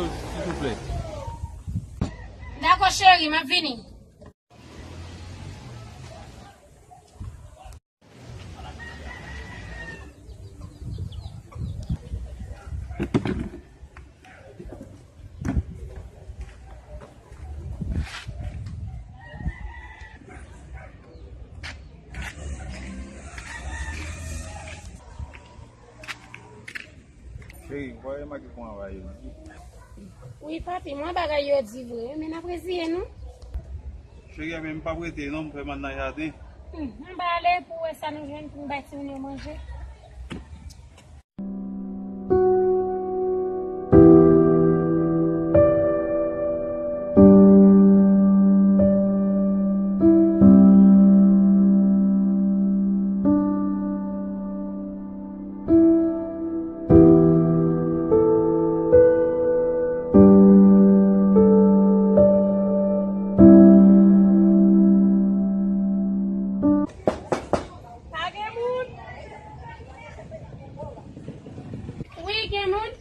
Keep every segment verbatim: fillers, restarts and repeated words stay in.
Silvouplè. Dakò, cheri, m ap vini. Cheri, ou pa remake kòman bagay yo di? Wi, papi, mwen bagay yo di vre, men n ap reziye nou. Cheri, men m p ap rete non, m fè m al nan jaden. Hmm, m prale pou wè sa nou jwenn pou m bay timoun yo manje. Pa gen moun? Wi, gen moun.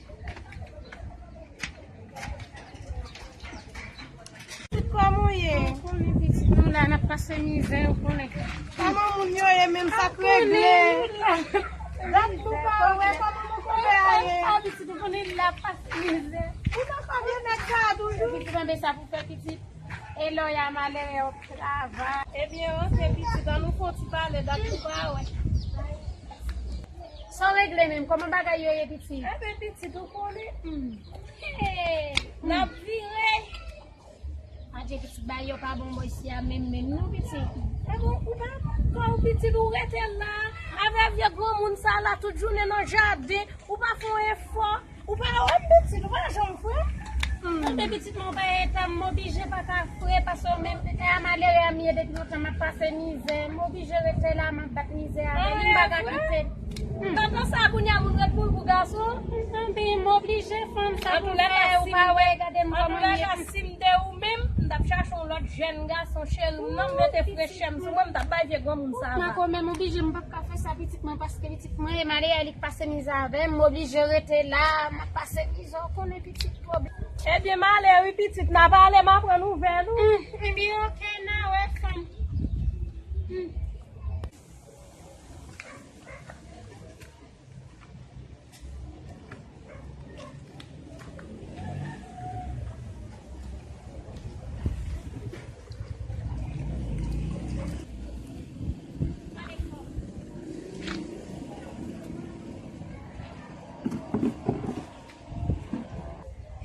Pitit, kòman w ye? Ou konnen pitit nou la, n ap pase mizè, ou konnen. Kòman moun yo ye menm, sa k regle? Dat nou pa wè, kòman moun konpè a ye? A, pitit, ou konnen l ap pase mizè. Ou nan kòbyen nèg sa a toujou? Pitit, tande sa pou fè pitit. E lè w ya malere w ap travay. Ebyen, oke, pitit, an nou fè yon ti pale, dat nou pa wè. Sa w regle menm? Kòman bagay yo ye, pitit? Ebyen, pitit, ou konnen. Hmm. Hey, n ap vire. Adje, pitit, bagay yo pa bon bò isi a menm, menm, non, pitit. Ebyen, ou pa kò w, pitit, ou rete la. Avè vye granmoun sa la, tout jounen nan jaden, ou pa fè yon efò. Ou pa wè m pitit, ou pa janm fre. Hmm. Tande pitit mwen, ou pa eta m, m oblije pa ta fre, paske ou menm, e a malere a m ye depi lontan m ap pase mizè. M oblije rete la, m ap bat mizè avè li, m pa ka kite. Hmm. Pandan sa, kounye a moun ret pou l pou gason. Tanpri, m oblije fanm sa pou fè, ou pa wè, gade m kòman m ye. Antoulèka, si m te ou menm, m t ap chache yon lòt jèn gason cheri m nan, m mete frechè m sou mwen, m t ap bay vye granmoun sa va. Mako, men m oblije, m p ap ka fè sa pitit mwen, paske pitit mwen e malere a li k pase mizè avè m, m oblije rete la, m ap pase mizè, ou konnen pitit pwoblèm. Ebyen, m ale wi pitit, n a pale, m a pran nouvèl ou. Hmm, ebyen, oke, n a wè fanm. Hmm.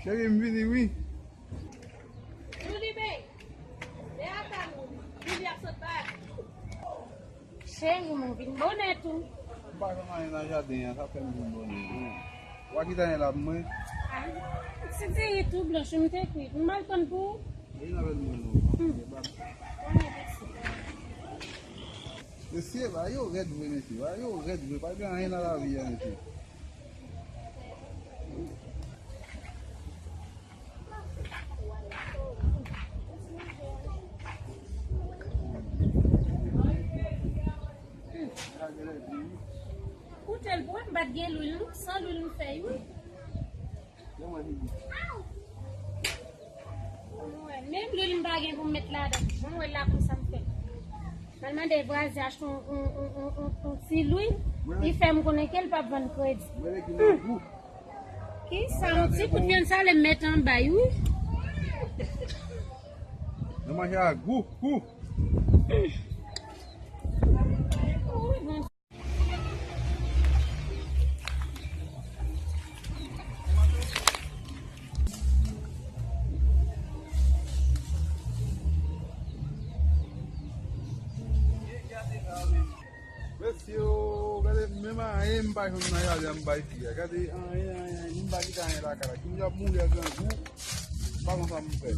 Cheri, m vini wi. Jouli, men, men ata nou, Jouli ap sot bay. Cheri, mwen vin bonè tou. M pa janm ale nan jaden an, sa fè m vin bonè tou. W a kite anyen la pou mwen? Ah, ti diri tou blanch, m te kwit. M al pran pou ou. Vin avè l mwen non. Hmm. Mesye, bagay yo rèd vre, mesye. Bagay yo rèd vre. Pa gen anyen nan lavi a, mesye. Koute l pou wè, m pa t gen lwil non, san lwil m fè wi. Menm lwil m pa gen pou m met ladan. Jan w wè l la konsa m fè. M al mande vwazen achte yon, yon, yon, yon, yon, yon ti lwil. Li fè m konnen ke l p ap vann kredi. Mwen ki nan gou. Kisa, yon ti kout vyann sale m met anba, wi. Nan manje a gou, gou. Mesye o, gade, menm anyen m pa jwenn nan jaden an m bay fi a. Gade, anyen, anyen, anyen, m pa kite anyen lakay la. Kounya ap mouri a grangou, m pa konn sa m fè.